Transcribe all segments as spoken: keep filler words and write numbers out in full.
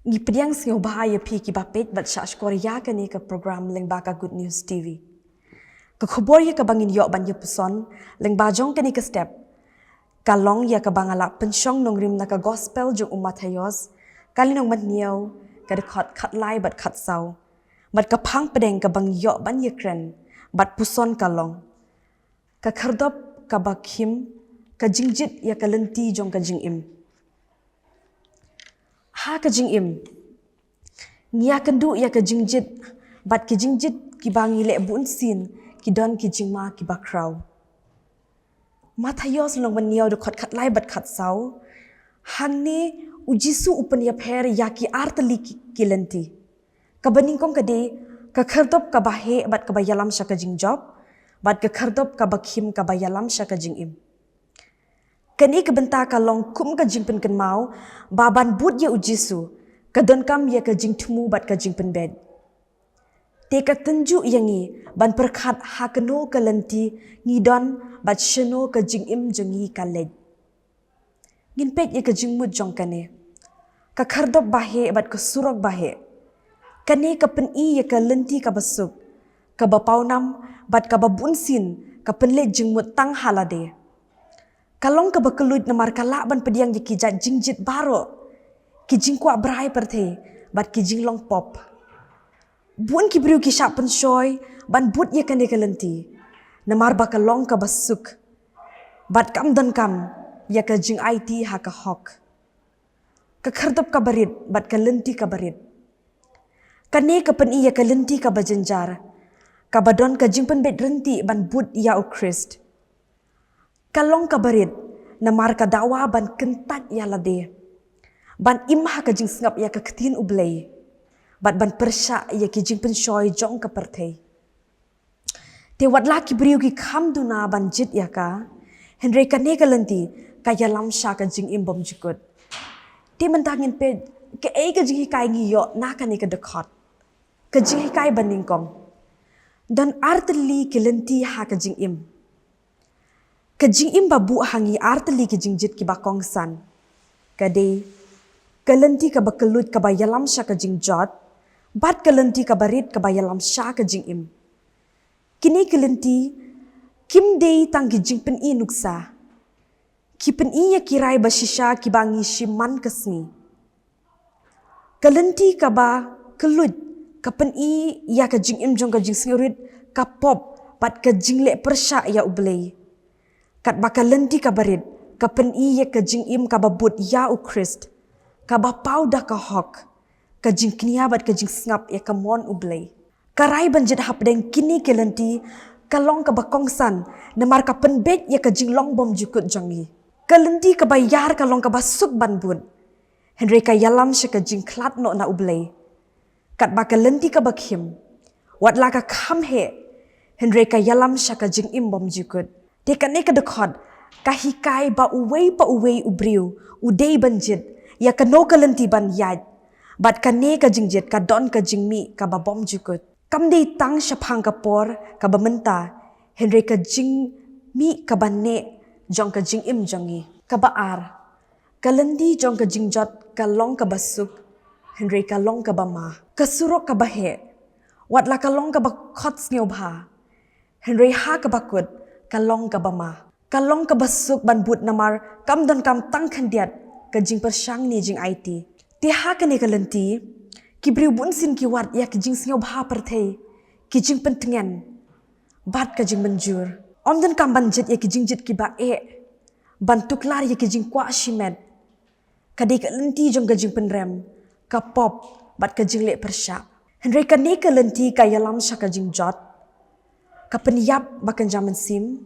Ngi pdiang sngewbha ïa phi kiba peit bad shah shkor ïa kane ka program lyngba ka Good News T V. Ka khubor ïa kaba ngin ïoh ban ïa puson lyngba jong kane ka step ka long ïa kaba nga la pynshong nongrim na ka gospel jong u Mathaios, ka lynnong ba hynñiew, ka dkhot khatlai bad khatsaw. Bad ka phang pdeng kaba ngi ïoh ban ïa kren bad puson ka long: Ka khyrdop kaba khim, ka jingjied ïa ka lynti jong ka jingim. Ha ka jingim, ngi ïa kynduh ïa ka jingjied, bad ki jingjied kiba ngi leh bunsien ki don ki jingma kiba khraw. Mathaios lynnong ba hynñiew, dkhot khatlai bad khatsaw. Hangne u Jisu u pynïapher ïa ki artylli ki, ki lynti. Kaba nyngkong ka dei ka khyrdop kaba heh bad kaba ïalam sha ka jingjop, bad ka khyrdop kaba khim kaba ïalam sha ka jingim. Kane ka bynta ka long kum ka jingpynkynmaw ba ban bud ïa u Jisu ka donkam ïa ka jingthmu bad ka jingpynbeit. Te ka tynjuh ïa ngi ban pyrkhat ha kano ka lynti ngi don bad shano ka jingim jong ngi ka leit. Ngin peit ïa ka jingmut jong kane. Ka khyrdop ba heh bad ka surok ba heh. Kane ka pyni ïa ka lynti kaba suk, kaba pawnam, bad kaba bunsien ka pynleit jingmut tang ha lade. Ka long kaba kylluid namar ka lah ban pdiang ïa ki jait jingjied baroh, ki jingkwah brai pyrthei, bad ki jinglong pop. Bun ki briew ki shah pynshoi ban bud ïa kane ka lynti namar ba ka long kaba suk, bad kam donkam ïa ka jingaiti ha ka hok. Ka khyrdop kaba rit bad ka lynti kaba rit. Kane ka pyni ïa ka lynti kaba jynjar, kaba don ka jingpynbeit ryntih ban bud ïa u Khrist. Ka long kaba rit namar ka dawa ban kyntait ïa lade, ban im ha ka jingsngap ïa ka ktien U Blei, bad ban pyrshah ïa ki jingpynshoi jong ka pyrthei. Te wat la ki briew ki kham duna ban jied ïa ka, hynrei kane ka lynti ka ïalam sha ka jingim bymjukut. Te mynta ngin peit kaei ka jinghikai ngi ïoh na kane ka dkhot. Ka jinghikai ba nyngkong. Don artylli ki lynti ha ka jingim. Ka jingim ba buh ha ngi artylli ki jingjied kiba kongsan. Ka dei ka lynti kaba kylluid kaba ïalam sha ka jingjot, bad ka lynti kaba rit kaba ïalam sha ka jingim. Kine ki lynti kim dei tang ki jingpyni nuksa. Ki pyni ïa ki rai ba shisha kiba ngi shim man ka sngi. Ka lynti kaba kylluid ka pyni ïa ka jingim jong ka jingsngewrit, ka pop, bad ka jingleh pyrshah ïa U Blei. Katba ka lynti kaba rit ka pyni ïa ka jingim kaba bud ïa u Khrist, kaba paw da ka hok, ka jingkñia bad ka jingsngap ïa ka mon U Blei. Ka rai ban jied hapdeng kine ki lynti ka long kaba kongsan namar ka pynbeit ïa ka jinglong bymjukut jong ngi. Ka lynti kaba ïar ka long kaba suk ban bud, hynrei ka ïalam sha ka jingkhlad noh na U Blei. Katba ka lynti kaba khim, wat la ka kham heh, hynrei ka ïalam sha ka jingim bymjukut. Te kane ka dkhot ka hikai ba uwei pa uwei u briew u dei ban jied ïa kano ka lynti ban ïaid, bad kane ka jingjied ka don ka jingmih kaba bymjukut. Kam dei tang shaphang ka por kaba mynta, hynrei ka jingmih kaba neh jong ka jingim jong ngi. Kaba ar, ka lynti jong ka jingjot ka long kaba suk, hynrei ka long kaba ma. Ka surok kaba heh, wat la ka long kaba khot sngewbha, hynrei ha kaba kut ka long kaba ma. Ka long kaba suk ban bud namar kam donkam tang khyndiat ka jingpyrshang ne jingaiti. Te ha kane ka lynti, ki briew bunsien ki wad ïa ki jingsngewbha pyrthei, ki jingpyntngen, bad ka jingmynjur. Ym donkam ban jied ïa ki jingjied kiba eh ban tuklar ïa ki jingkwah shimet. Ka dei ka lynti jong ka jingpynrem, ka pop, bad ka jingleh pyrshah. Hynrei kane ka lynti ka ïalam sha ka jingjot, ka pynïap ba kynja mynsiem,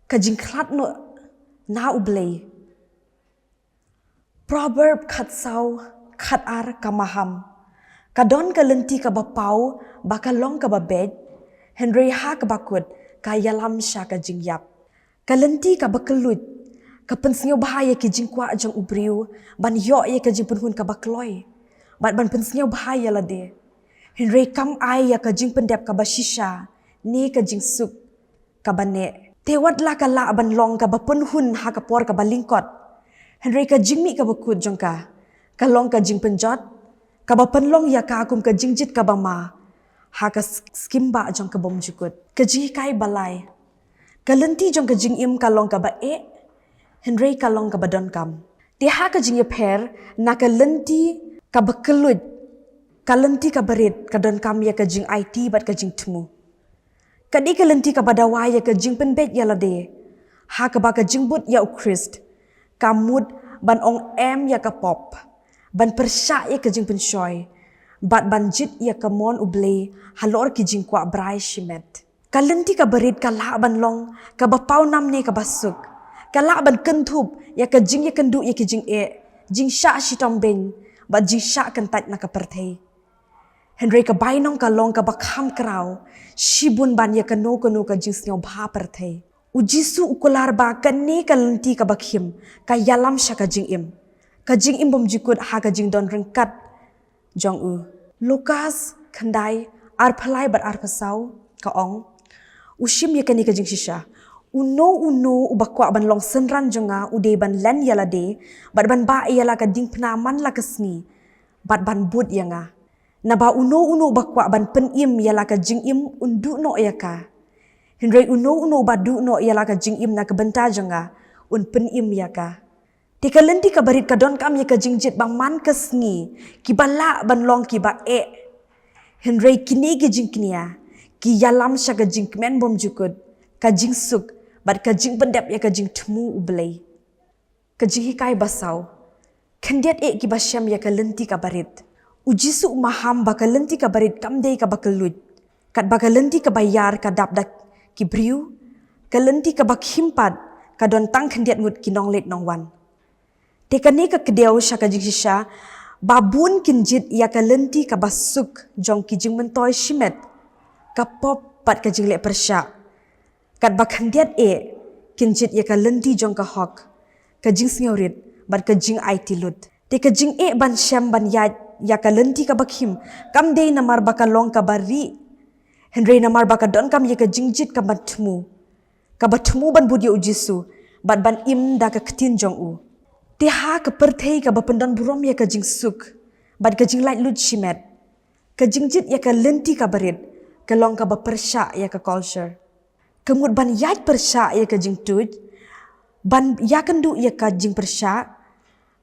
ka jingkhlad noh na U Blei. Proverb khatsaw, khatar ka maham. Ka don ka lynti kaba paw ba ka long kaba beit, hynrei ha kaba kut ka ïalam sha ka jingïap. Ka lynti kaba kylluid ka pynsngewbha ïa ki jingkwah jong u briew ban ïoh ïa ka jingpynhun kaba kloi, bad ban pynsngewbha ïa lade. Hynrei kam ai ïa ka jingpyndep kaba shisha ne ka jingsuk kaba neh. Te wat la ka lah ban long kaba pynhun ha ka por kaba lyngkot, hynrei ka jingmih kaba kut jong ka ka long ka jingpynjot kaba pynlong ïa ka kum ka jingjit kaba ma ha ka s- skim ba jong ka bymjukut. Ka jinghikai ba lai. Ka lynti jong ka jingim ka long kaba eh, hynrei ka long kaba donkam. Te ha ka jingïapher na ka lynti kaba kylluid, ka lynti kaba rit ka donkam ïa ka jingaiti bad ka jingthmu. Ka dei ka lynti kaba dawa ïa ka jingpynbeit ïa lade ha kaba ka jingbud ïa U Khrist ka mut ban ong em ïa ka pop, ban pyrshah ïa ka jingpynshoi bad ban jied ïa ka mon U Blei halor ki jingkwah brai shimet. Ka lynti kaba rit ka lah ban long kaba pawnam ne kaba suk. Ka lah ban kynthup ïa ka jingïakynduh ïa ki jingeh, jingshah shitom beiñ bad jingshah kyntait na ka pyrthei. Hynrei ka bainong ka long kaba kham kraw shibun ban ïa kano kano ka jingsngewbha pyrthei. U Jisu u kular ba kane ka lynti kaba khim ka ïalam sha ka jingim, ka jingim bymjukut ha ka jingdon ryngkat jong u. Lukas khyndai, arphew lai bad arphew saw ka ong, u shim ïa kane ka jingshisha: Uno uno uba kwah ban long synran jong nga u dei ban len ïa lade bad ban bah ïa la ka diengphna man la ka sngi bad ban bud ïa nga. Naba uno uno uba kwah ban pynim ïa la ka jingim un duh noh ïa ka. Hynrei uno uno uba duh noh ïa la ka jingim na ka bynta jong nga un pynim ïa ka. Te ka lynti kaba rit ka donkam ïa ka jingjit ba man ka sngi, kiba lah ban long kiba eh. Hynrei kine ki jingkñia ki ïalam sha ka jingkmen bymjukut, ka jingsuk bad ka jingpyndep ïa ka jingthmu U Blei. Ka jinghikai ba saw. Khyndiat eh kiba shem ïa ka lynti kaba rit. U Jisu u maham ba ka lynti kaba rit kam dei kaba kylluid. Katba ka lynti kaba ïar ka dap da ki briew, ka lynti kaba khim pat ka don tang khyndiat ngut ki nongleit nongwan. Te kane ka kdew sha ka jingshisha ba bun kin jied ïa ka lynti kaba suk jong ki jingmyntoi shimet, ka pop bad ka jingleh pyrshah. Katba khyndiat eh kin jied ïa ka lynti jong ka hok, ka jingsngewrit bad ka jingaiti lut. Te ka jingeh ban shem ban ïaid ïa ka lynti kaba khim kam dei namar ba ka long kaba rieh, hynrei namar ba ka donkam ïa ka jingjit kaba thmu, kaba thmu ban bud ïa U Jisu bad ban im da ka ktien jong u. Te ha ka pyrthei kaba pyndon burom ïa ka jingsuk bad ka jinglait lut shimet, ka jingjit ïa ka lynti kaba rit ka long kaba pyrshah ïa ka culture. Ka mut ban ïaid pyrshah ïa ka jingtuid, ban ïakynduh ïa ka jingpyrshah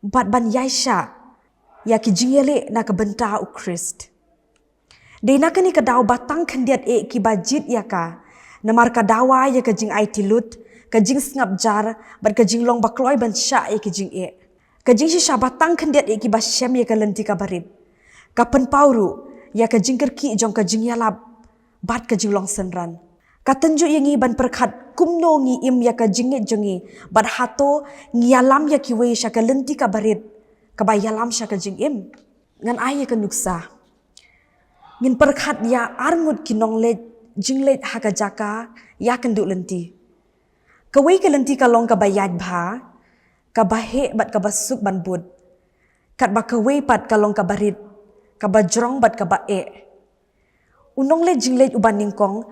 bad ban ïaishah ïa ki jingïaleh na ka bynta U Khrist. Dei na kane ka daw ba tang khyndiat eh kiba jied ïa ka, namar ka dawa ïa ka jingaiti lut, ka jingsngap jar bad ka jinglong ba kloi ban shah ïa ki jingeh. Ka jingshisha ba tang khyndiat eh kiba shem ïa ka lynti kaba rit, ka pynpaw ruh ïa ka jingkyrkieh jong ka jingïalap bad ka jinglong synran. Ka tynjuh ïa ngi ban pyrkhat kumno ngi im ïa ka jingngeit jong ngi bad hato ngi ïalam ïa kiwei sha ka lynti kaba rit kaba ïalam sha ka jingim. Ngan ai ïa ka nuksa. Ngin pyrkhat ïa arngut ki nongleit jingleit ha ka jaka ïakynduh lynti. Kawei ka lynti ka long kaba ïaid bha, kaba heh bad kaba suk ban bud. Katba kawei pat ka long kaba rit, kaba jrong bad kaba eh. U nongleit jingleit uba nyngkong,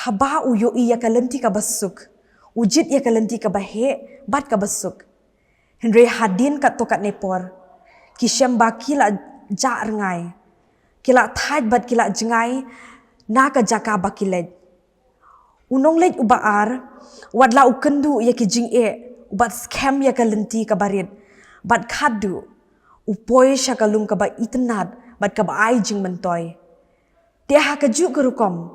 haba u ïohi ïa ka lynti kaba suk, u jied ïa ka lynti kaba heh bad kaba suk. Hynrei hadien katto katne por, ki shem ba ki la jah rngai, ki la thait bad ki la jngai na ka jaka ba ki leit. U nongleit uba ar, wat la u kynduh ïa ki jingeh, u bat skhem ïa ka lynti kaba rit, bad khadduh u poi sha ka lum kaba itynnad bad kaba ai jingmyntoi. Te ha kajuh ka rukom,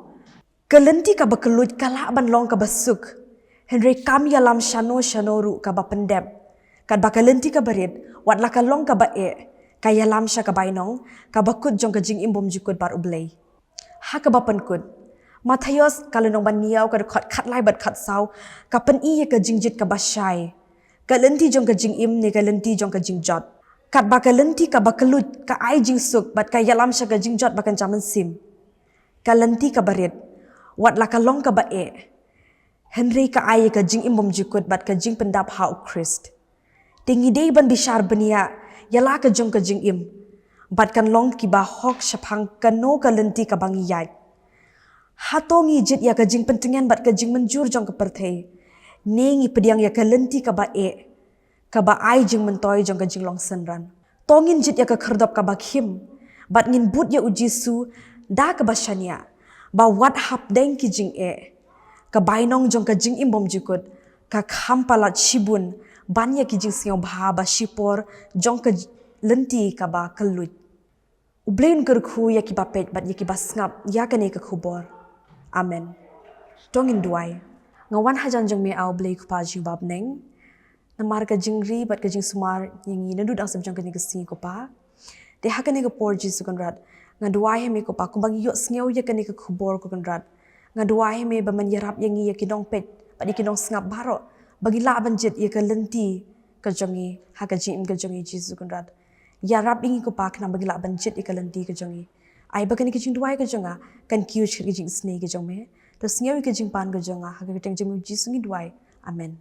ka lynti kaba kylluid ka lah ban long kaba suk, hynrei kam ïalam shano shano ruh kaba pyndep. Katba ka lynti kaba rit, wat la ka long kaba eh, ka ïalam sha ka bainong, kaba kut jong ka jingim bymjukut bad U Blei. Ha kaba pynkut, Mathaios ka lynnong ba hynñiew ka dkhot khatlai bad khatsaw, ka pyni ïa ka jingjied kaba shai, ka lynti jong ka jingim ne ka lynti jong ka jingjot. Katba ka lynti kaba kylluid ka ai jingsuk bad ka ïalam sha ka jingjot ba kynja mynsiem. Ka lynti kaba rit, wat la ka long kaba eh, hynrei ka ai ïa ka jingim bymjukut bad ka jingpyndap ha U Khrist. Te ngi dei ban bishar bniah ïa la ka jong ka jingim, bad kan long kiba hok shaphang kano ka lynti kaba ngi ïaid. Hato ngi jied ïa ka jingpyntngen bad ka jingmynjur jong ka pyrthei, ne ngi pdiang ïa ka lynti kaba eh, kaba ai jingmyntoi jong ka jinglong synran? To ngin jied ïa ka khyrdop kaba khim, Bad ngin bud ïa u Jisu da kaba shaniah, ba wat hapdeng ki jingeh, ka bainong jong ka jingim bymjukut ka kham palat shibun ban ïa ki jingsngewbha ba shipor jong ka lynti kaba kylluid. U Blei un kyrkhu ïa kiba peit bad ïa kiba sngap ïa kane ka khubor. Amen. To ngin duwai. Nga wan hajan jong me, A U Blei Kpa jong ngi ba ha bneng, namar ka jingri bad ka jingsumar ïa ngi naduh dang sep jong kane ka sngi, ko Pa. Te ha kane ka por, Jisu Kynrad, nga duwai ha me, ko Pa, kumba ngi ïohsngew ïa kane ka khubor, ko Kynrad, nga duwai ha me ba men ïarap ïa ngi, ïa ki nongpeit bad ïa ki nongsngap baroh, ba ngi lah ban jied ïa ka lynti ka jong ngi ha ka jingim ka jong ngi, Jisu Kynrad. Ïarap ïa ngi, ko Pa, khnang ba ngi lah ban jied ïa ka lynti ka jong ngi. Ai ba kane ka jingduwai ka jong nga kan kiew sha ka jingisynei ka jong me. To sngew ïa ka jingpan ka jong nga, ha ka kyrteng jong me, Jisu, ngi duwai. Amen.